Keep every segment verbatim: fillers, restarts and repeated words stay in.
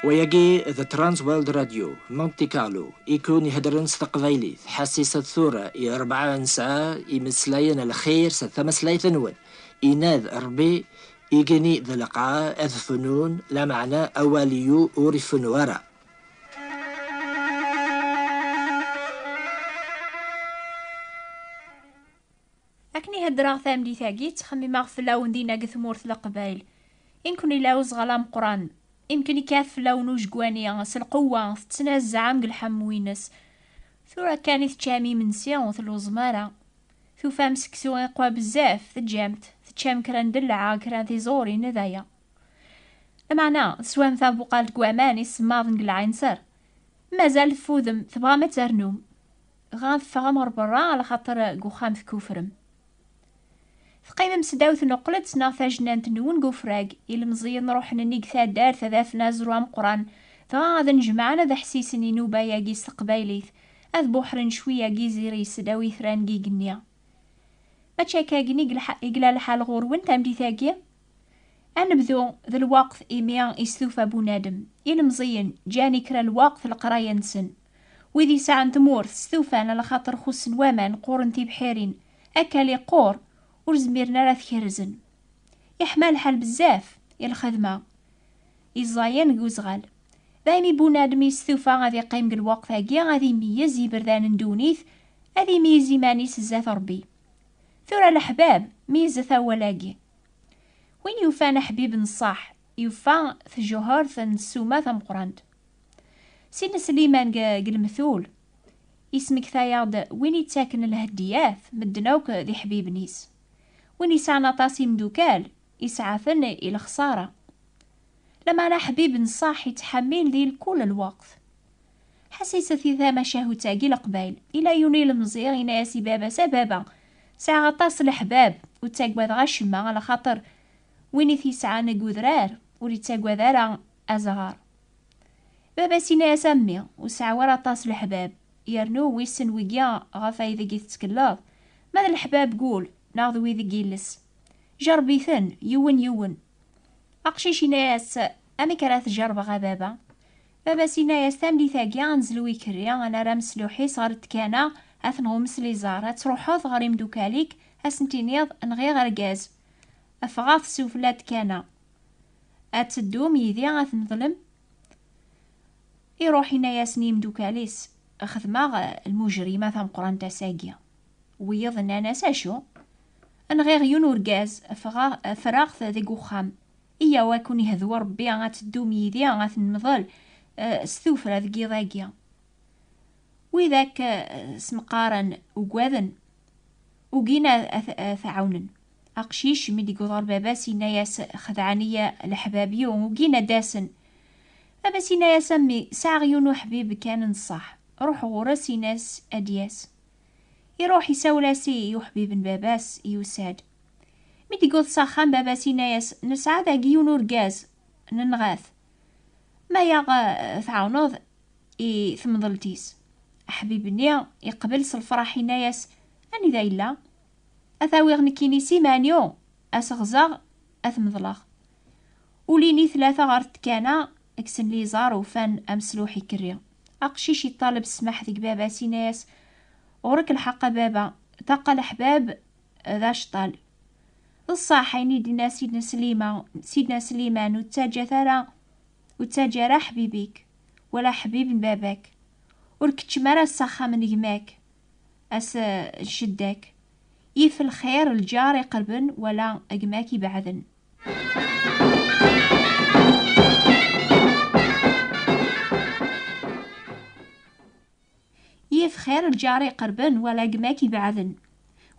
Wayagi d Trans World Radio, Monte Carlo, i kun iheddren s teqbaylit, ḥassisat tura i rebɛa n ssaɛa imeslayen lxir s tmeslayt-nwen, inad Rebbi, igenni d lqaɛa ad fnun, lameɛna awal-iw ur ifennu ara. Akken i heddreɣ tameddit-agi, ttxemmimeɣ fell-awen dinna deg tmurt n Leqbayel. Imken ila uẓɣal ameqqran. Imken ikkat fell-awen ujegwani s lqewwa, tettnazaɛem deg lḥemmu-ines. Tura kan i teččam imensi, ur telluẓem ara. Tufam seksu iqwa bezzaf, teǧǧam-t. Teččam kra n ddellaɛ, kra n tiẓurin, d aya. Lameɛna, teswam tabuqalt deg waman isemmaḍen deg lɛinṣer. Mazal teffudem, tebɣam ad ternum. Dɣa teffɣem ɣer berra, alaxaṭer deg uxxam tkufrem. Teqqimem s ddaw tneqlet neɣ tajnant-nwen deg ufrag. Ilemẓiyen ruḥen nnig taddart ad afen aẓru ameqqran, dɣa ad nnejmaɛen ad ḥsisen i nnuba-agi s teqbaylit, ad buḥren cwiya n yizri s ddaw itran n yigenni. Mačči akka-agi i yelḥa-, i yella lḥal ɣur-wen tameddit-agi? Ad nebdu d lweqt imi istufa bunadem. Ilemẓiyen ǧǧan i kra lweqt leqraya-nsen. Wid yesɛan tmurt stufan, alaxaṭer xussen waman, qquren tibḥirin. Akal iqqur, ur zmiren ara ad t-kerzen. Iḥma lḥal bezzaf i lxedma. Iẓẓayen deg uzɣal. Daymi bunadem yestufa ad iqqim deg lweqt-agi, ad imeyyez iberdan n ddunit, ad imeyyez iman-is zdat Ṛebbi. Tura leḥbab, meyyzet awal-agi. Win yufan aḥbib n ṣṣeḥ, yufa tjuhert n ssuma tameqqrant. Sidna Sliman deg, deg lemtul, ismekta-yaɣ-d win ittaken lheddiyat, medden akk d iḥbiben-is. Win yesɛan aṭas imdukal, isɛa-ten i lexṣara. Lameɛna aḥbib n ṣṣeḥ ittḥemmil di kul lweqt. Ḥassiset i tamacahut-agi leqbayel. Ila yiwen ilemẓi, yenna-yas i baba-s: "A baba, sɛiɣ aṭas n leḥbab, ur ttaggadeɣ acemma, alaxaṭer win i t-yesɛan deg udrar ur ittaggad ara azɣar." Baba-s yenna-yas: "A mmi, ur sɛiɣ ara aṭas n leḥbab, yernu wissen wigi ɣef aydeg i tettkeleḍ, ma d leḥbab n wul neɣ d wid n yiles. Jerreb-iten yiwen yiwen." Aqcic yenna-yas: "Amek ara t-jerrbeɣ a baba?" Baba-s yenna-yas: "Tameddit-agi ad nezlu ikerri, ad nerr amesluḥ-is ɣer tkana, ad t-nɣumm s liẓar, ad truḥeḍ ɣer imdukal-ik, ad sen-tiniḍ nɣiɣ argaz, ffɣet sufella tkana, ad teddum yid-i ad tmeḍlem." Iruḥ yenna-yasen i yimdukal-is: "Xedmeɣ, eh, lmujrima tameqqrant ass-agi." Wiyiḍ nnan-as: "Acu?" "Nɣiɣ yiwen urgaz, ffɣeɣ, ffreɣ-t deg uxxam. Iyyaw, ad ken-ihdu Ṛebbi, ad teddum yid-i, ad t-nemḍel, eh, s tuffra deg yiḍ-agi." Widak, eh, semqaren, ugaden, ugin ad, ad, ad t-ɛawnen. Aqcic, mi d-yewweḍ ɣer baba-s, yenna-yas: "Xedɛen-iyi leḥbab-iw, ugin ad d-asen." Baba-s yenna-yas: "A mmi, sɛiɣ yiwen uḥbib kan n ṣṣeḥ. Ruḥ ɣur-s, in-as ad d-yas." Iruḥ isawel-as i uḥbib n baba-s, yusa-d. Mi d-yewweḍ s axxam, baba-s yenna-yas: "Nesɛa dagi yiwen urgaz, nenɣa-t. Ma yaɣ, eh, tɛawneḍ i temḍelt-is." Aḥbib-nni iqbel s lferḥ, yenna-yas: "Anida yella? Ad t-awiɣ nekkini s iman-iw, ad s-ɣzeɣ, ad t-meḍleɣ." Ulin i tlata ɣer tkana, kksen liẓar, ufan amesluḥ ikerri. Aqcic iṭaleb ssmaḥ deg baba-s, yenna-yas: "Ɣur-k lḥeqq a baba, ṭṭaqa leḥbab d aceṭṭal." D ṣṣeḥ ayen i d-yenna Sidna Slima, Sidna Sliman, ur ttaǧǧat ara, ur ttaǧǧa ara aḥbib-ik, wala aḥbib n baba-k. Ur keččem ara s axxam n gma-k, ass n ccedda-k. Yif lxir lǧar iqerben wala gma-k ibeɛden. Yif xir lǧar iqerben wala gma-k ibeɛden.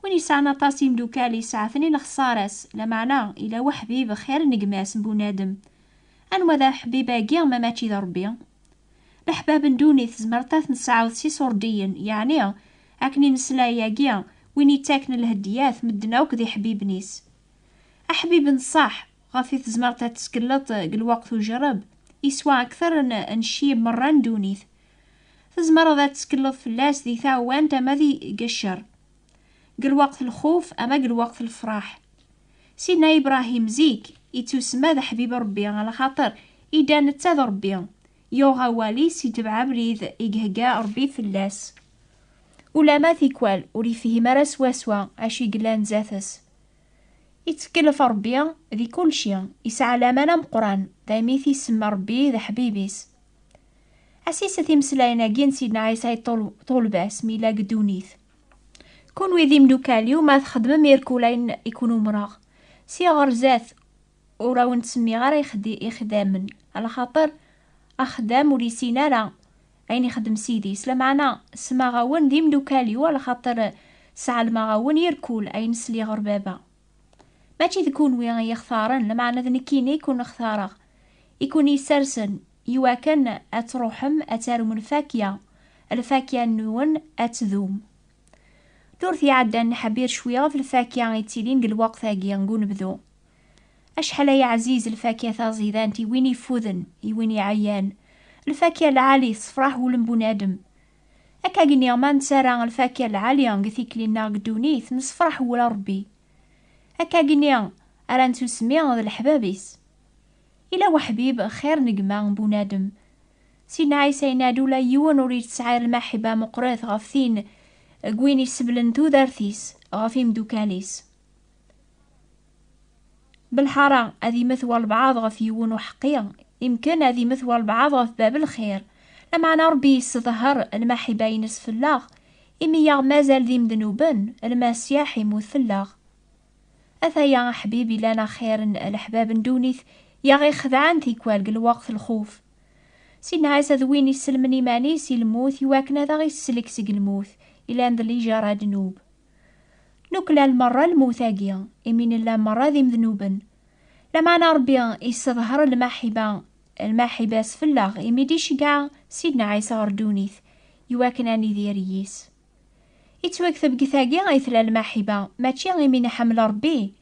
Win yesɛan aṭas imdukal yesɛa-ten i lexṣara-s, lameɛna ila waḥbib xir n gma-s n bunadem. Anwa d aḥbib-agi ma mačči d Ṛebbi? Leḥbab n ddunit tzemreḍ ad ten-tesɛuḍ s iṣurdiyen, yeɛni, akken i nesla yagi, win ittaken lheddiyat, medden akk d iḥbiben-is. Aḥbib n ṣṣeḥ, ɣef i tzemreḍ ad tettkeleḍ deg lweqt ujerreb, yeswa akter n, n ccib merra n ddunit. Tzemreḍ ad tettkeleḍ fell-as di tawant ama di, deg ccer, deg lweqt lxuf ama deg lweqt lefraḥ. Sidna Ibrahim zik, ittusemma d aḥbib Ṛebbi, alaxaṭer idda netta d Ṛebbi. yuɣ awal-is, itbeɛ abrid i ihegga Ṛebbi fell-as. Ulamma tikwal ur yefhim ara swaswa acu i yellan zdat-s. Ittekkel ɣef Ṛebbi di kulci, isɛa laman ameqqran, daymi t-isemma Ṛebbi d aḥbib-is. Asiset imeslayen-agi n Sidna Ɛisa i ṭul-, ṭulba-s mi yella deg ddunit. Kunwi d imdukal-iw ma txedmem irkul ayen i kun-umreɣ. Si ɣer zdat ur awen-ttsemmiɣ ara ixeddi-, ixeddamen, alaxaṭer axeddam ur yessin ara ayen ixeddem sidi-s. Lameɛna smaɣ-awen d imdukal-iw, alaxaṭer sɛelmeɣ-awen irkul ayen sliɣ ɣer baba. Mačči d kunwi i yi-xtaren, lameɛna d nekkini i kun-xtareɣ, i kun-yessersen, iwakken ad truḥem ad tarum lfakya, lfakya-nwen ad tdum. Ddurt iɛeddan nḥebbir cwi ɣef lfakya yettilin deg lweqt-agi deg unebdu. Acḥal ay ɛziz lfakya taẓidant i win ifuden, i win iɛeyyan. Lfakya lɛali tessefraḥ wul n bunadem. Akkagi-nni ma nettarra lfakya lɛali deg tikli-nneɣ deg ddunit, nessefraḥ wul Ṛebbi. Akkagi-nni ara nettusmi d leḥbab-is. Ila waḥbib xir n gma n bunadem. Sidna Ɛisa yenna-d ula yiwen ur yesɛi lmaḥibba meqqret ɣef tin deg win iseblen tudert-is ɣef imdukal-is. Belḥara ad imet walbeɛḍ ɣef yiwen uḥeqqi, imken ad imet walbeɛḍ ɣef bab lxir. Lameɛna Ṛebbi yesseḍher lmaḥibba-ines fell-aɣ, imi yaɣ mazal d imednuben, Lmasiḥ imut fell-aɣ. Ataya aḥbib ilan axir n leḥbab n ddunit, yaɣ ixedɛen tikwal deg lweqt lxuf. Sidna Ɛisa d win iselmen iman-is i lmut iwakken ad aɣ-isellek seg lmut, ilan d lijaṛa ddnub. Nuklal merra lmut-agi, imi nella merra d imednuben. Lameɛna Ṛebbi isseḍher lmaḥiba, lmaḥiba-s fell-aɣ, imi d-iceggeɛ Sidna Ɛisa ɣer ddunit, iwakken ad nidir yis. Ittwakteb deg tagi ay tella lmaḥiba, mačči imi nḥemmel Ṛebbi,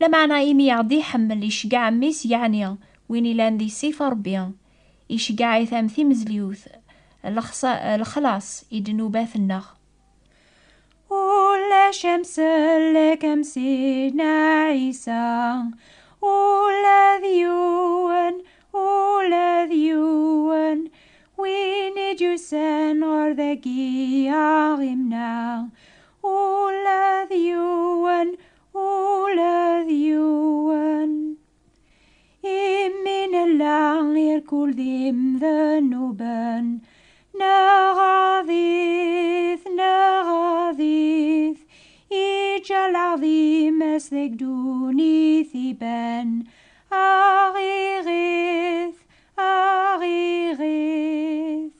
lameɛna imi i ɣ-d-iḥemmel, iceggeɛ Mmi-s, yeɛni win ilan di ṣṣifa Ṛebbi, iceggeɛ-it am timezliwt, lexsa-, lexlaṣ i ddnubat-nneɣ. Ulac amsellek am Sidna Ɛisa, ula d yiwen, ula d yiwen, win i d-yusan ɣer dagi a ɣ-imneɛ, ula d yiwen, ula d yiwen. Imi nella irkul d imednuben, neɣɣaḍ-it, neɣɣaḍ-it, iǧǧa leɛḍima-s deg ddunit iban, a ɣ-iɣit, a ɣ-iɣit.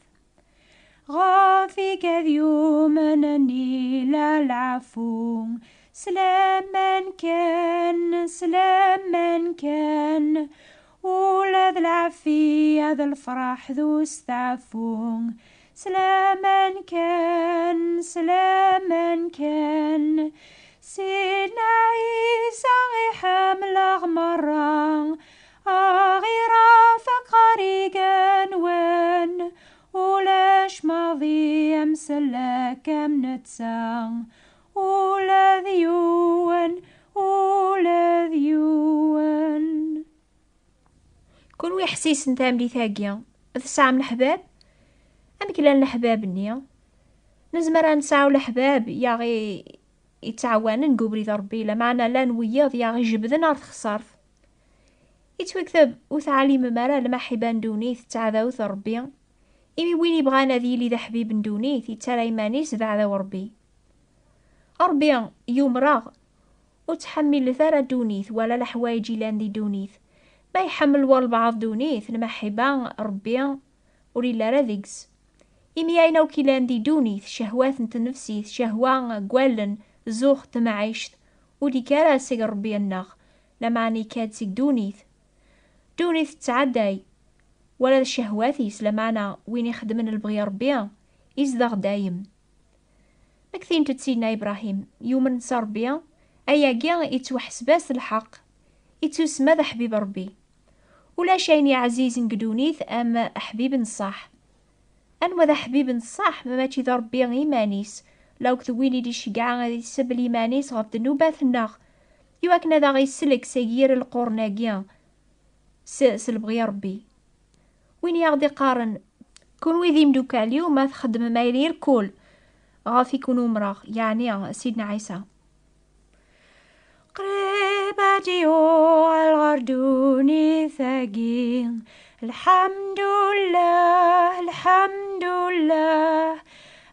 Ɣef-ik ad yumnen ila lɛafu, s laman kan, s laman kan, ula d lɛafiya d lefraḥ d usteɛfu, s laman kan, s laman kan. Sidna Ɛisa iḥemmel-aɣ merra, a ɣ-irafeq ɣer igenwan, ulac maḍi amsellek am netta, ula d yiwen, ula d yiwen. Kunwi ḥessisen tamlit-agi, tesɛam leḥbab? Amek llan leḥbab-nni? Nezmer ad nesɛu leḥbab i aɣ-i-, ittɛawanen deg ubrid n Ṛebbi, lameɛna llan wiyaḍ i aɣ-ijebden ar texṣart. Ittwakteb, ur teɛlimem ara lmaḥiba n ddunit d taɛdawt n Ṛebbi, imi win ibɣan ad yili d aḥbib n ddunit, yettarra iman-is d aɛdaw n Ṛebbi. Ṛebbi yumer-aɣ, ur ttḥemmilet ara ddunit wala leḥwayeǧ ilan di ddunit. Ma iḥemmel walbeɛḍ ddunit, lmaḥiba n Ṛebbi ur illi ara deg-s. Imi ayen akk ilan di ddunit, cehwat n tnefsit, cehwa n wallen, zzux n temɛict, ur d-ikka ara seg Ṛebbi-nneɣ, lameɛna ikka-d seg ddunit. Ddunit tettɛedday, wala d ccehwat-is, lameɛna win ixeddmen lebɣi n Ṛebbi, izdeɣ dayem. Mek tint-d Sidna Ibṛahim, yumen s Ṛebbi, ayagi ittwaḥseb-as d lḥeqq, ittusemma d aḥbib Ṛebbi. Ulac ayen iɛzizen deg ddunit am aḥbib n ṣṣeḥ. Anwa d aḥbib n ṣṣeḥ ma mačči d Ṛebbi iman-is, lawk d win i d-iceggeɛ ad isebl iman-is ɣef ddnubat-nneɣ, iwakken ad aɣ-isellek seg yir lqurn-agi s, s lebɣi n Ṛebbi. Win i aɣ-d-iqqaren: "Kunwi d imdukal-iw, ma txeddmem ayen irkul, ɣef-ikun umreɣ", yeɛni Sidna Ɛisa. Qrib ad yuɣal ɣer ddunit-agi. Lḥemdullah, lḥemdullah,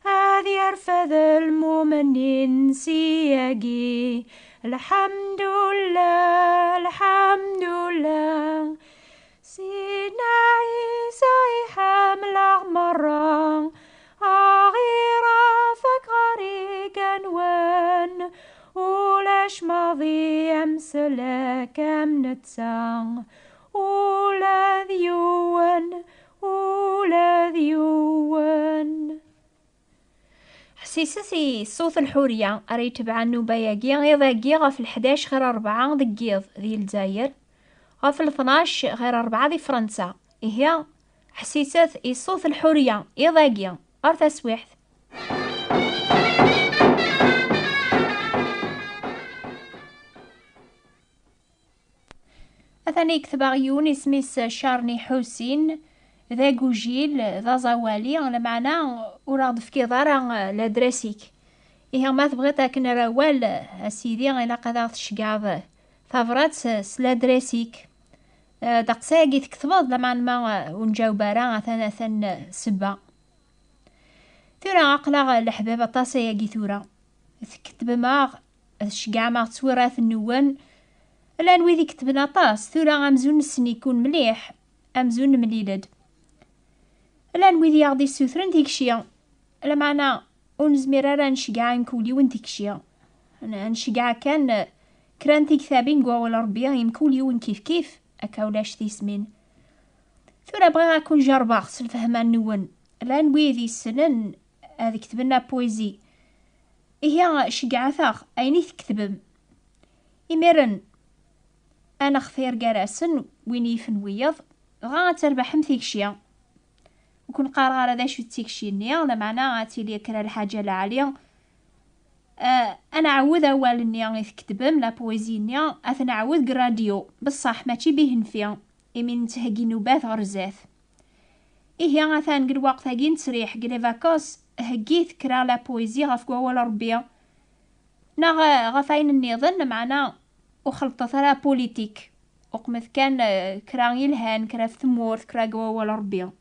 ad yerfed lmumnin siyagi. Lḥemdullah, lḥemdullah. Sidna Ɛisa iḥemmel-aɣ merra, aɣ-irafak ɣer igenwan, ulac maḍi amsellek am netta, ula d yiwen, ula d yiwen. Ḥsiset i ṣṣut lḥuriya ara yetebɛen nnuba-agi iḍ-agi ɣef leḥdac ɣir rebɛa deg yiḍ di Lezzayer, ɣef leṭnac ɣir rebɛa di Fransa. Ihi, ḥsiset i ṣṣut lḥuriya iḍ-agi. Ar taswiḥt. Atan i ketbeɣ yiwen isem-is Charny Ḥusin, d agujil, d aẓawali, lameɛna ur aɣ-d-tefkiḍ ara ladres-ik. Ihi ma tebɣiḍ ad k-nerr awal, a sidi, ilaq ad aɣ-tceggɛeḍ tabrat s ladres-ik. Eh, ddeqs-agi tketbeḍ, lameɛna ma, eh, ur nǧaweb ara, atan, atan, eh, sebba. Tura aql-aɣ leḥbab aṭas ayagi tura. Tketbem-aɣ, tceggɛem-aɣ ttwiraten-nwen. Llan wid iketben aṭas, tura amzun nessen-iken mliḥ, amzun nemlil-d. Llan wid i aɣ-d-issutren tikci, lameɛna ur nezmir ara ad nceggeɛ i mkul yiwen tikci. N-, ad nceggeɛ kan, eh, kra n tiktabin deg wawal Ṛebbi i mkul yiwen kifkif, akka ulac tismin. Tura bɣiɣ ad ken-jerrbeɣ s lfehma-nwen. Llan wid yessnen ad ketben la poésie. Ihi, ceggɛet-aɣ ayen i tketbem. Imiren, ad nextir gar-asen win yifen wiyeḍ, dɣa ad terbeḥem tikci. Ur ken-qqareɣ ara d acu d tikci-nni, lameɛna ad tili kra lḥaǧa lɛali. Ah, ad nɛawed awal-nni i tketbem, la poésie-nni, ad t-nɛawed deg rradyu, beṣṣaḥ mačči bihenfi, imi nettheggi nnubat ɣer zdat. Ihi, atan deg lweqt-agi n ttesriḥ, deg les vacances, heggit kra la poésie ɣef wawal Ṛebbi, neɣ, eh, ɣef ayen nniḍen, meɛna ur xelṭet ara politique. Uqmet kan, eh, kra yelhan, kra ɣef tmurt, kra deg wawal Ṛebbi.